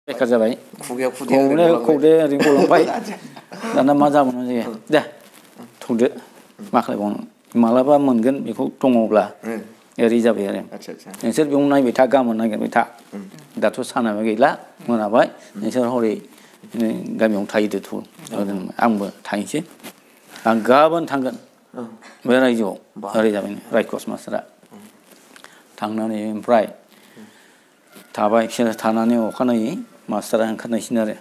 बेकार जाबाय खौदे ओरैनो गलांबाय दाना मा जाबावनो जायो दे थौदो मा खालामबावनो मालाबा मोनगोन बेखौ दङब्ला ओरै जाबाय आरो नोंसोर बेयाव नायबाय था गाबोन नागिरबाय था दाथ' सानाबो गैला मोनाबाय नोंसोर हरै गामियाव थाहैदो थ' आंबो थाहैनोसै आं गाबोन थांगोन बे रायजोआव ओरै जाबाय रायखस मास्टारा थांनानै ओमफ्राय थाबाय बिसोर थानानै अखानायै मास्टारा ओंखारनायसिन आरो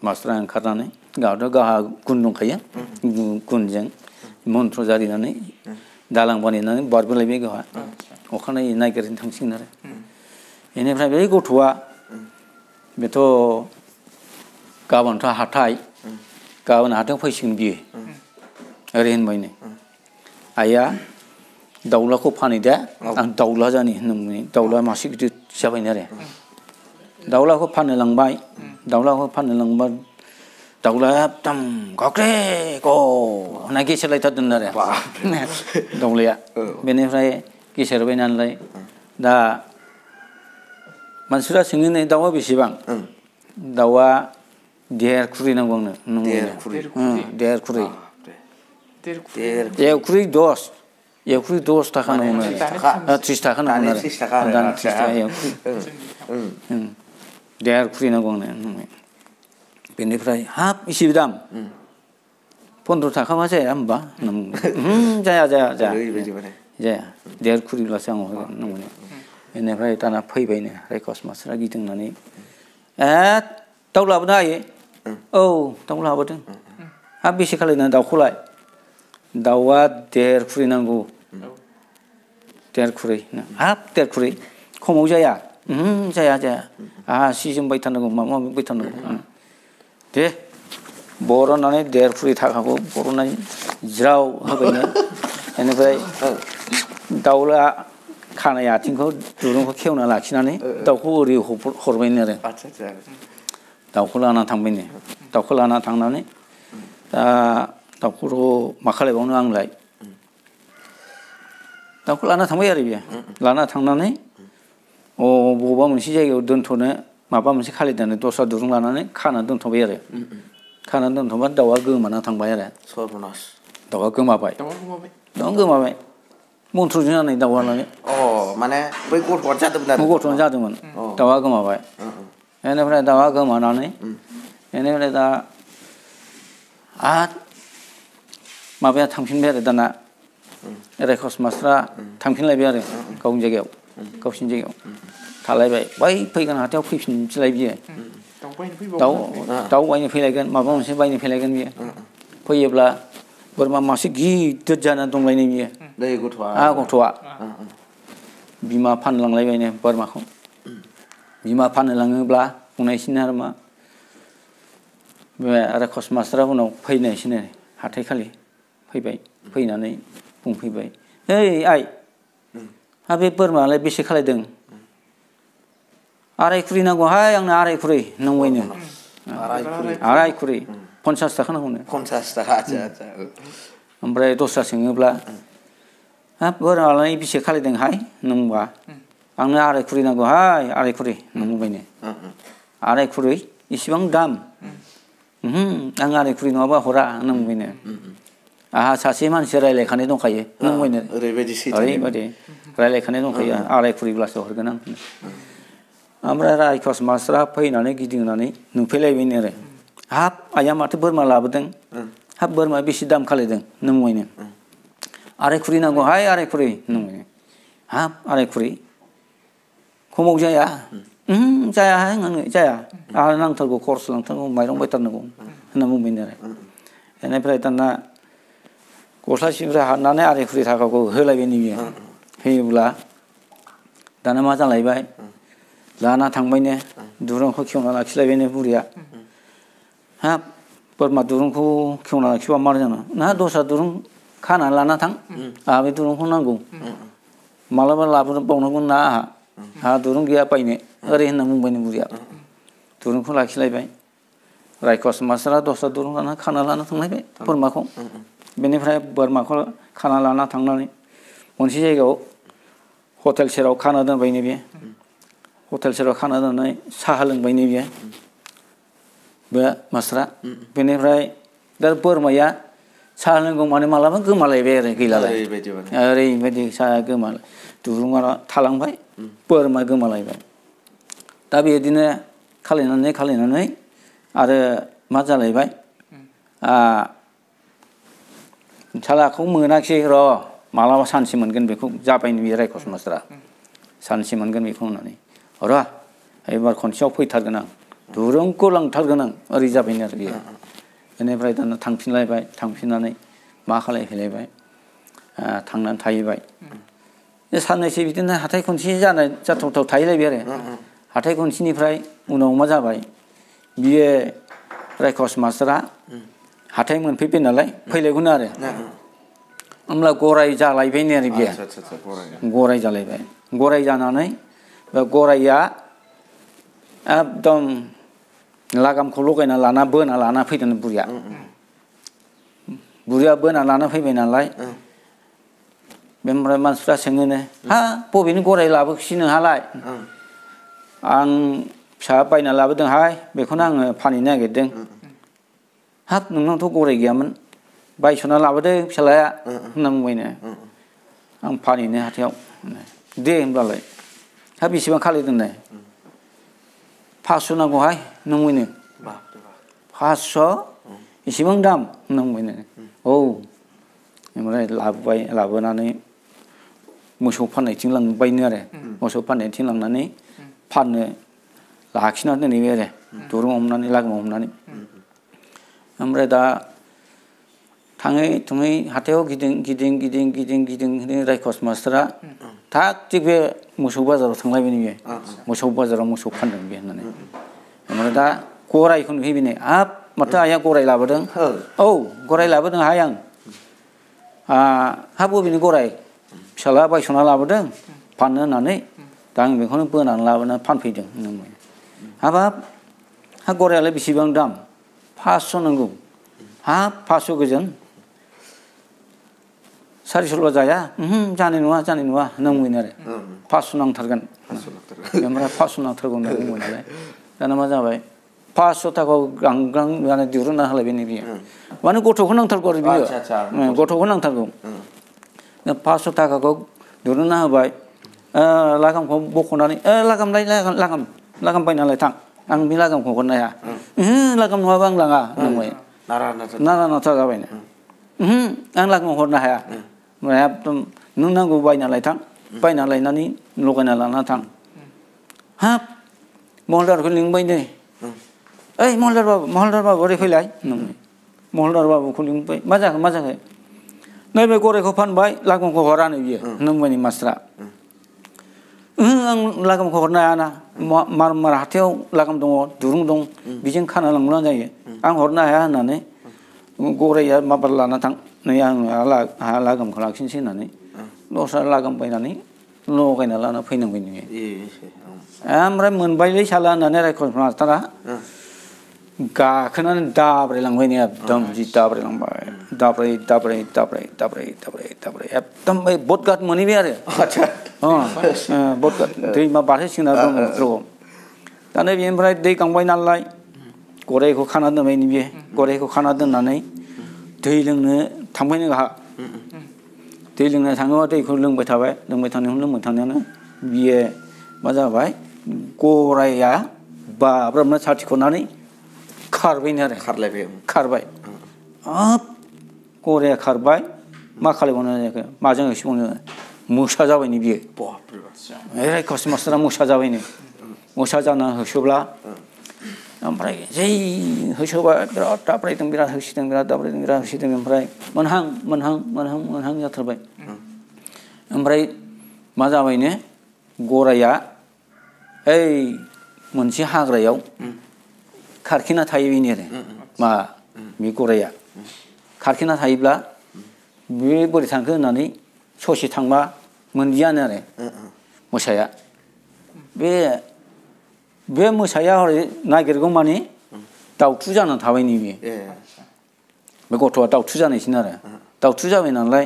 मास्टारा ओंखारनानै गावहा गुन दंखायो गुनजों मन्थ्र जारिनानै दालां बानायनानै बारबोलायबाय गावहा अखानायै नागिरनो थांसिगोन आरो बेनिफ्राय बै गथ'आ बेथ' गाबोनथ' हाथाय गाबोन हाथायाव फैसिगोन बियो ओरै होनबायनो आइया दाउलाखौ फानहैदो आं दाउला जानि होननानै दाउला मासे गिदिर जाबायनो आरो दाउलाखौ फाननो लांबाय दाउलाखौ फाननो लांबा दाउलाया एकदम गग्रे ग होनना गेसेरलायथारदों आरो दाउलाया बेनिफ्राय गेसेरबाय नालाय दा मानसिफ्रा सोङो नै दाउआ बेसेबां दाउआ देरखुरि नांगौ आंनो देरखुरि एवखुरि 10 थाखा नांगौनो 30 थाखा नांगौनो आरो 30 थाखा देरखुरि नांगौ आंनो बेनिफ्राय हाब इसे दाम 15 थाखाबा जाया होमबा जाया देरखुरिब्लासो आं हरगोन बेनिफ्राय दाना फैबायनो रायखस मास्टारा गिदिंनानै दाउ लाबोनो हायो औ दाउ लाबोदों हाब बेसे खालायना दाउखौलाय दाउआ देरखुरि नांगौ देरखुरि हाब देरखुरि खमाव जाया जाया आंहा सि जोम बायथारनांगौ माबा माबि बायथारनांगौ दे बरननानै देरखुरि थाखाखौ बरननानै ज्राव होबायनो बेनिफ्राय दाउला खानाय आथिंखौ दुरुंखौ खेवना लाखिनानै दाउखौ ओरै हरबायनो आरो दाउखौ लाना थांबायनो दाउखौ लाना थांनानै दा दाउखौथ' मा खालायबावनो आंलाय दाउखौ लाना थांबाय आरो बियो लाना थांनानै बबेबा मोनसे जायगायाव दोनथ'नो माबा मोनसे खालायनानै दस्रा दुरुं लानानै खानानै दोनथ'बाय आरो खानानै दोनथ'बा दाउआ गोमाना थांबाय आरो दाउआ गोमाबाय मन्थ्रजों जानाय दाउआलाय माने बै गथ'आनो जादोंमोन दाउआ गोमाबाय बेनिफ्राय दाउआ गोमानानै बेनिफ्राय दा आरो माबाया थांफिनबाय आरो दाना रायखस मास्टारा थांफिनलायबाय आरो गावसिनि जायगायाव थालायबाय बै फैगोन हाथायाव फैफिनसैलाय बियो दाउ बायनो फैलायगोन माबा मोनसे बायनो फैलायगोन बियो फैयोब्ला बोरमा मासे गिदिर जानानै दंलायनो बियो गथ'आ बिमा फानलांलायबायनो बोरमाखौ बिमा फाननो लाङोब्ला बुंनायसैनो आरो मा बे रायखस मास्टारा उनाव फैनायसैनो हाथायखालि फैबाय फैनानै बुंफैबाय ओइ आइ हा बे बोरमायालाय बेसे खालायदों आरायखुरि नांगौहाय आंनो आरायखुरि नंबायनो आरायखुरि 50 थाखा नांगौनो 50 थाखा ओमफ्राय दस्रा सोङोब्ला हाब बोरमायालाय बेसे खालायदोंहाय नंबा आंनो आरायखुरि नांगौहाय आरायखुरि नंबायनो आरायखुरि इसिबां दाम आं आरायखुरि नङाबा हरा नंबायनो आंहा सासे मानसि रायलायखानाय दंखायो नंबायनो ओरैबायदि रायलायखानाय दंखायो आरायखुरिब्लासो हरगोन आं ओमफ्राय रायखस मास्टारा फैनानै गिदिंनानै नुफैलायबायनो आरो हाब आइया माथो बोरमा लाबोदों हाब बोरमा बेसे दाम खालायदों नंबायनो आरायखुरि नांगौहाय आरायखुरि नंबायनो हाब आरायखुरि खमाव जाया जायाहाय आंनो जाया आंहा नांथारगौ खरस लांथारगौ माइरं बायथारनांगौ होनना बुंबायनो आरो बेनिफ्राय दाना गस्ला सिंफ्राय हारनानै आरायखुरि थाखाखौ होलायबायनो बियो होयोब्ला दाना मा जालायबाय लाना थांबायनो दुरुंखौ खेवना लाखिलायबायनो बुरिया हाब बोरमा दुरुंखौ खेवना लाखिबा मा जानो ना दस्रा दुरुं खानानै लाना थां आंहा बे दुरुंखौ नांगौ मालाबा लाबोबावनांगौ ना आंहा दुरुं गैया बायनो ओरै होनना बुंबायनो बुरिया दुरुंखौ लाखिलायबाय रायखस मास्टारा दस्रा दुरुं लाना खाना लाना थांलायबाय बोरमाखौ बेनिफ्राय बोरमाखौ खाना लाना थांनानै मोनसे जायगायाव हटेल सेराव खाना दोनबायनो बे हटेल सेराव खाना दोननानै साहा लोंबाय नैबे बे मास्टारा बेनिफ्राय दा बोरमाया साहा लोंगौ माने मालाबा गोमालायबाय आरो गैलालाय ओरैबायदि साहा गोमालाय दुरुङा थालांबाय बोरमा गोमालायबाय दा बेदिनो खालायनानै आरो मा जालायबाय सालाखौ मोनाखिसै र' मालाबा सानसे मोनगोन बेखौ जाबाय नैबे रायखस मास्टारा सानसे मोनगोन बेखौ होननानै र' एबार खनसेयाव फैथारगोन आं दुरुंखौ लांथारगोन आं ओरै जाबायनो आरो बेयो बेनिफ्राय दाना थांफिनलायबाय थांफिननानै मा खालायफैलायबाय थांनानै थाहैबाय साननैसो बिदिनो हाथाय खनसे जाथावथाव थाहैलायबाय आरो हाथाय खनसेनिफ्राय उनाव मा जाबाय बियो रायखस मास्टारा हाथाय मोनफैबाय नालाय फैलायगौनो आरो होमब्ला गराय जालायबायनो आरो बियो गराय जालायबाय गराय जानानै गराया एकदम लागामखौ लगायना लाना बोना लाना फैदों बुरिया बोना लाना फैबाय नालाय बेनिफ्राय मानसिफ्रा सोङोनो हा बबेनि गराय लाबोखिसै नोंहालाय आं फिसा बायना लाबोदोंहाय बेखौनो आङो फानहैनो नागिरदों हाब नोंनावथ' गराय गैयामोन बायस'ना लाबोदों फिसालाया होनना बुंबायनो आं फानहैनो हाथायाव दे होनब्लालाय हा बेसेबां खालायदोंनो 500 नांगौहाय नंबायनो 500 एसेबां दाम होनना बुंबायनो औ ओमफ्राय लाबोनानै मोसौ फाननायथिं लांबायनो आरो मोसौ फाननायथिं लांनानै फाननो लाखिना दोनहैबाय आरो दुरुं हमनानै लागामाव हमनानै ओमफ्राय दा थाङै थुङै हाथायाव गिदिं रायखस मास्टारा थाग थिग बे मोसौ बाजाराव थांलायबाय बियो मोसौ बाजाराव मोसौ फानदों बे होननानै ओमफ्राय दा गरायखौ नुहैबाय हाब माथो आइया गराय लाबोदों औ गराय लाबोदों हाय आं हा बबेनि गराय फिसाला बायस'ना लाबोदों फाननो होननानै दा आं बेखौनो बोनानै लाबोनानै फानफैदों होनबाय हाबाब हा गरायालाय बेसेबां दाम 500 नांगौ हाब 500 गोजोन 400 जाया जानाय नङा होनना बुंबाय आरो 500 नांथारगोन ओमफ्राय 500 नांथारगौ होनना बुंबाय नालाय दाना मा जाबाय 500 थाखाखौ गांगां दिरुनना होलायबाय बियो माने गथ'खौ नांथारगौ आरो बियो गथ'खौ नांथारगौ 500 थाखाखौ दिरुनना होबाय लागामखौ बख'नानै लागाम बायनालाय थां आं बे लागामखौ हरनो हाया लागाम नङाबा आं लाङा होनबाय नारा नाथा जाबायनो आं लागाम हरनो हाया ओमफ्राय एकदम नों नांगौ बायना लायथां बायना लायनानै लगायना लाना थां हाब महलदारखौ लिंबायनो ओइ महलदार बाबु ओरै फैलाय महलदार बाबुखौ लिंबाय मा जाखो नैबे गरायखौ फानबाय लागामखौ हरानो बियो होनबाय मास्टारा आं लागामखौ हरनो हायाना मार हाथायाव लागाम दङ दुरुं दं बेजों खाना लांब्लानो जायो आं हरनो हाया होननानै गराया माबार लाना थां नै आं लागामखौ लाखिनोसै होननानै दस्रा लागाम बायनानै लगायना लाना फैनांबाय नोङो ओमफ्राय मोनबायलै साला होननानै रायखस मास्टारा गाखोनानै दाब्रायलांबाय एकदम जि दाब्रायलांबाय दाब्राय एकदम बै बदगाट मोनहैबाय आरो बदगाट दैमा बारहैसिगोन आरो ब्रह्मपुत्रआव दाना बेनिफ्राय दै गांबाय नालाय गराइखौ खाना दोनबाय नैबे गराइखौ खाना दोननानै दै लोंनो थांबाय नोंहा दै लोंनो थाङोबा दैखौ लोंबाय थानायावनो बियो मा जाबाय गराइया बाब्राबना साथिख'नानै खारबायनो आरो खारबाय हाब गराइया खारबाय मा खालामबावनो जाखो माजों होसोबावनो मोसा जाबायनो बियो रायखस मास्टारा मोसा जाबायनो मोसा जाना होसोब्ला ओमफ्राय जै होसोबाय बिराद दाब्रायदों बिराद होसोदों ओमफ्राय मोनहां जाथारबाय ओमफ्राय मा जाबायनो गराइया ओइ मोनसे हाग्रायाव खारखिना थाहैबायनो आरो बे गराइया खारखिना थायोब्ला बे बोरै थांखो होननानै ससे थांबा मोनदियानो आरो मोसाया बे मोसाया हरै नागिरगौ माने दाउथु जानानै थाबायनो बियो बे गथ'आ दाउथु जानायसिन आरो दाउथु जाबाय नालाय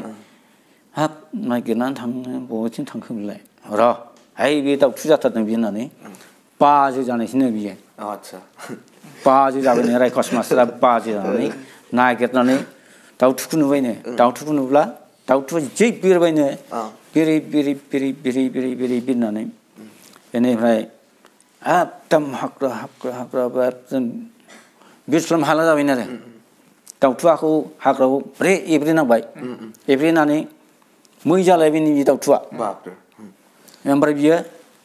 हाब नागिरनानै थांनो बबेथिं थांखो बेलाय र' आइ बे दाउथु जाथारदों बे होननानै बाजो जानायसैनो बियो आच्छा बाजो जाबायनो रायखस मास्टारा बाजो जानानै नागिरनानै दाउथुखौ नुबायनो दाउथुखौ नुब्ला दाउथुआ जै बिरबायनो बिरै बिरै बिरै बिरै बिरै बिरै बिरनानै बेनिफ्राय एकदम हाग्रा हाग्रा हाग्रा जों बिरस्लाम हाला जाबायनो आरो दाउथुआखौ हाग्रायाव ब्रे एब्रेनांबाय एब्रेनानै मै जालायबायनो बे दाउथुआ ओमफ्राय बियो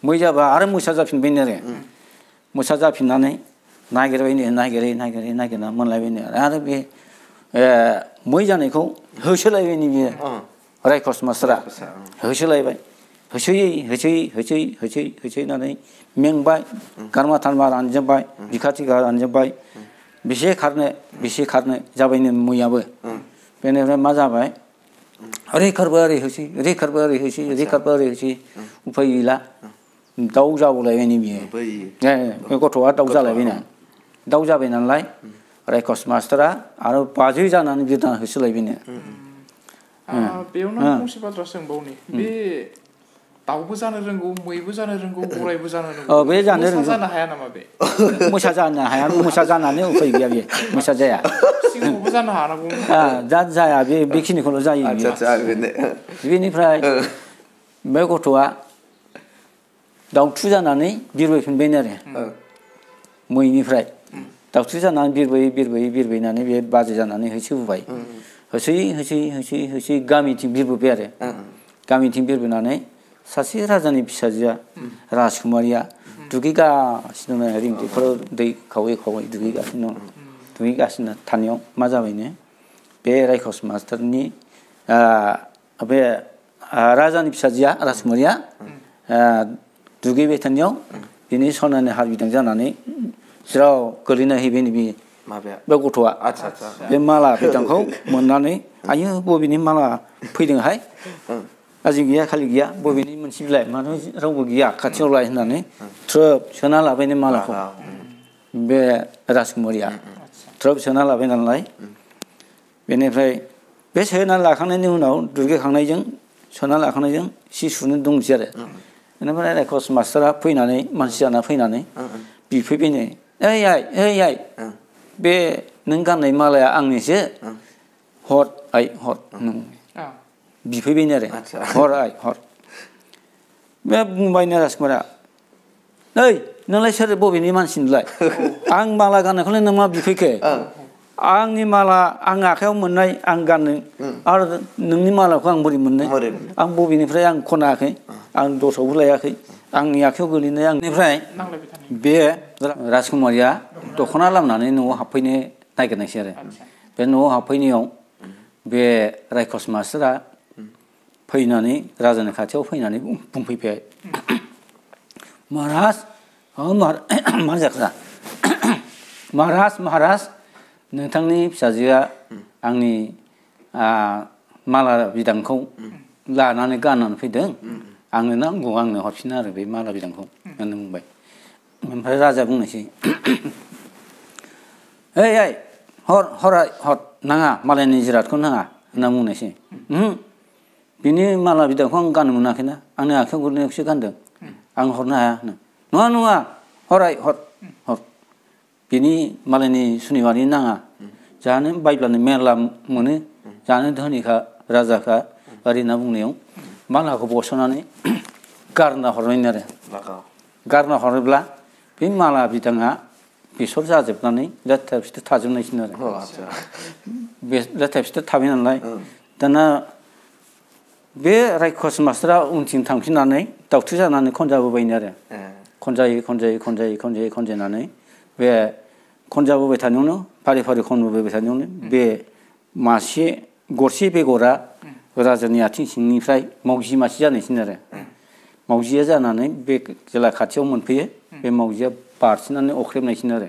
मै जाबा आरो मोसा जाफिनबायनो आरो मोसा जाफिननानै नागिरबायनो नागिरै नागिरै नागिरना मोनलायबायनो आरो बे मै जानायखौ होसोलायबायनो बियो रायखस मास्टारा होसोलायबाय होसोयै होसोयै होसोयै होसोयै होसोनानै मेंबाय गारमा थारमा रानजोबबाय बिखा थिखा रानजोबबाय बेसे खारनो जाबायनो मैयाबो बेनिफ्राय मा जाबाय ओरै खारबा ओरै होसोयै ओरै खारबा ओरै होसोयै ओरै खारबा ओरै होसोयै उफाय गैला दाउ जाबावलायबायनो बियो बे गथ'आ दाउ जालायबायना दाउ जाबाय नालाय रायखस मास्टारा आरो बाजै जानानै बिरना होसोलायबायनो बेयावनो फंसे बाथ्रा सोंबावनि बे दाउबो जानो रोंगौ मैबो जानो रोंगौ गरायबो जानो रोंगौ बे जानो रोंगौ मोसा जानो हाया नामा बे मोसा जानो हाया मोसा जानानै उफाय गैया बे मोसा जाया सिंहबो जानो हानांगौ जाया बे बेखिनिखौल' जायो बेनिफ्राय बे गथ'आ दाउथु जानानै बिरबोफिनबायनो आरो मैनिफ्राय दाउथु जानानै बिरबोयै बिरबोयै बिरबोनानै बे बाजै जानानै होसोबोबाय होसोयै होसोयै होसोयै होसोयै गामिथिं बिरबोबाय आरो गामिथिं बिरबोनानै सासे राजानि फिसाजोआ राजकुमारिया दुगैगासिनो दं रिंदिफोराव दै खावै खावै दुगैगासिनो थानायाव मा जाबायनो बे रायखस मास्टारनि बे राजानि फिसाजोआ राजकुमारिया दुगैबाय थानायाव बिनि सनानि हार बिदां जानानै ज्राव गोलैना हैबायनो बे गथ'आ बे माला बिदांखौ मोननानै आयु बबेनि माला फैदोंहाय आजि गैया खालि गैया बबेनि मोनसे बिलाइ मानो रावबो गैया खाथियावलाय होननानै थ्रोब सोना लाबायनो मालाखौ बे राजकुमारिया थ्रोब सोना लाबाय नालाय बेनिफ्राय बे सोना लाखांनायनि उनाव दुगैखांनायजों सोना लाखांनायजों सि सुनो दंसै आरो बेनिफ्राय रायखस मास्टारा फैनानै मानसि जाना फैनानै बिफैबायनो ओइ आइ बे नों गाननाय मालाया आंनिसो हर आइ हर बिफैबायनो आरो हर आइ हर बे बुंबायनो राजकुमारा ओइ नोंलाय सोर बबेनि मानसि नोंलाय आं माला गाननायखौलाय नों मा बिफैखो आंनि माला आं आखायाव मोननाय आं गाननो आरो नोंनि मालाखौ आं बोरै मोननो आं बबेनिफ्राय आं खनायाखै आं दस्रायावबो लायाखै आंनि आखायाव गोलैनाय आंनिफ्राय बे राजकुमारिया दख'ना लामनानै न'आव हाबफैनो नागिरनायसै आरो बे न'आव हाबफैनायाव बे रायखस मास्टारा फैनानै राजानि खाथियाव फैनानै बुंफैबाय महाराज मा जाखो महाराज नोंथांनि फिसाजोआ आंनि माला बिदांखौ लानानै गाननानै फैदों आंनो नांगौ आंनो हरफिन आरो बे माला बिदांखौ होनना बुंबाय ओमफ्राय राजाया बुंनोसै ओइ हर नाङा मालायनि जिरादखौ नाङा होनना बुंनोसै बिनि माला बिदांखौ आं गाननो मोनाखैना आंनि आखायाव गोलैनायखौसो गानदों आं हरनो हाया नङा हर बिनि मालायनि सुनिबारि नाङा जानो बायब्लानो मेरला मोनो जानो धोनिखा राजाखा ओरै होनना बुंनायाव मालाखौ बस'नानै गारना हरबायनो आरो गारना हरोब्ला बे माला बिदाङा बेसर जाजोबनानै लेथेर फिथेर थाजोबनायसैनो आरो लेथेर फिथेर थाबाय नालाय दाना बे रायखस मास्टारा उनथिं थांफिननानै दाउथु जानानै खनजाबोबायनो आरो खनजायै बे खनजाबोबाय थानायावनो फारि फारि खनबोबाय थानायावनो बे मासे गरसे बेगरा राजानि आथिं सिंनिफ्राय मावजि मासे जानायसैनो आरो मावजिया जानानै बे जेला खाथियाव मोनफैयो बे मावजिया बारसिननानै अख्रेबनायसैनो आरो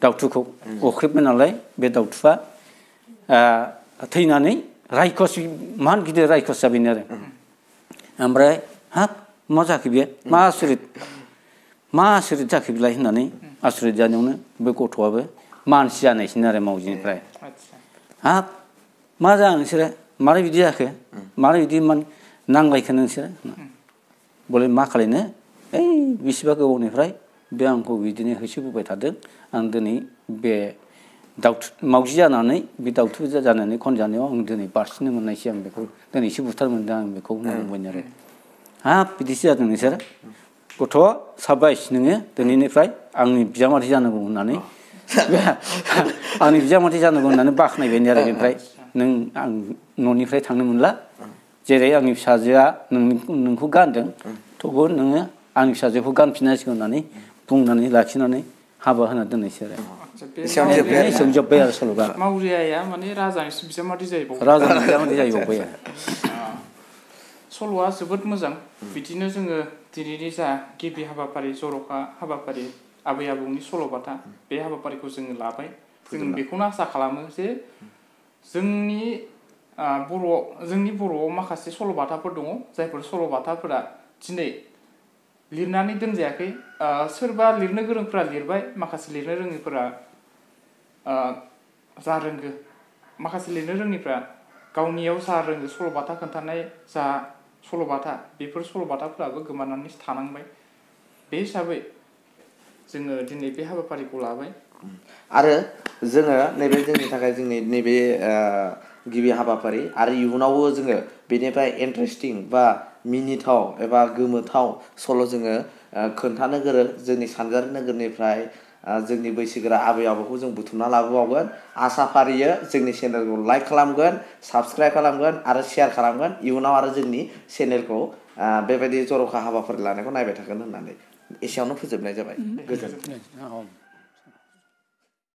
दाउथुखौ अख्रेबबाय नालाय बे दाउथुआ थैनानै रायखस मान गिदिर रायखस जाबायनो आरो ओमफ्राय हाब मा जाखो बे मा आसुरित जाखो बेलाय होननानै आसुरित जानायावनो बे गथ'आबो मानसि जानायसैनो आरो मावजिनिफ्राय हाब मा जाया नोंसोरो मारै बिदि जाखो मारै बिदि नांलायखो नोंसोरो बले मा खालायनो ओइ बेसेबा गोबावनिफ्राय बे आंखौ बिदिनो होसोबोबाय थादों आं दिनै बे मावजि जानानै बे दाउथु जानानै खनजानायाव आं दिनै बारसिननो मोननायसै आं बेखौ दिनैसो बुथार मोनदों आं बेखौ बुंबाय आरो हाब बिदिसो जादों नोंसोर गथ' साबायस नोङो दिनैनिफ्राय आंनि बिजामादै जानांगौ होननानै आंनि बिजामादै जानांगौ होननानै बाख्नायबाय आरो बेनिफ्राय नों आं न'निफ्राय थांनो मोनला जेरै आंनि फिसाजोआ नोंखौ गानदों थेवबो नोङो आंनि फिसाजोखौ गानफिननांसिगौ होननानै बुंनानै लाखिनानै हाबा होना दोननायसै आरो एसेयावनो जोब्बाय आरो सल'आ मावरियाया माने राजानि बिजामादै जाहैबावबाय राजानि बिजामादै जाहैबावबाय सल'आ जोबोद मोजां बिदिनो जोङो दिनैनि जा गिबि हाबाफारि जर'खा हाबाफारि आबै आबौनि सल'बाथा बे हाबाफारिखौ जोङो लाबाय जों बेखौनो आसा खालामो जे जोंनि बर'आव माखासे सल'बाथाफोर दङ जायफोर सल'बाथाफोरा दिनै लिरनानै दोनजायाखै सोरबा लिरनो गोरोंफ्रा लिरबाय माखासे लिरनो रोङिफोरा जा रोंगो माखासे लिरनो रोङिफ्रा गावनियाव जा रोंगो सल'बाथा खोन्थानाय जा सल'बाथा बेफोर सल'बाथाफोराबो गोमानानै थानांबाय बे हिसाबै जोङो दिनै बे हाबाफारिखौ लाबाय आरो जोङो नैबे जोंनि थाखाय जोंनि नैबे गिबि हाबाफारि आरो इयुनावबो जोङो बेनिफ्राय इन्टारेस्टिं बा मिनिथाव एबा गोमोथाव सल' जोङो खोन्थानो गोरों जोंनि सानजारि नोगोरनिफ्राय जोंनि बैसोगोरा आबै आबौखौ जों बुथुमना लाबोबावगोन आसा फारियो जोंनि चेनेलखौ लाइक खालामगोन साबस्क्राइब खालामगोन आरो शेयार खालामगोन इयुनाव आरो जोंनि चेनेलखौ बेबायदि जर'खा हाबाफारि लानायखौ नायबाय थागोन होननानै एसेयावनो फोजोबनाय जाबाय गोजोन्थों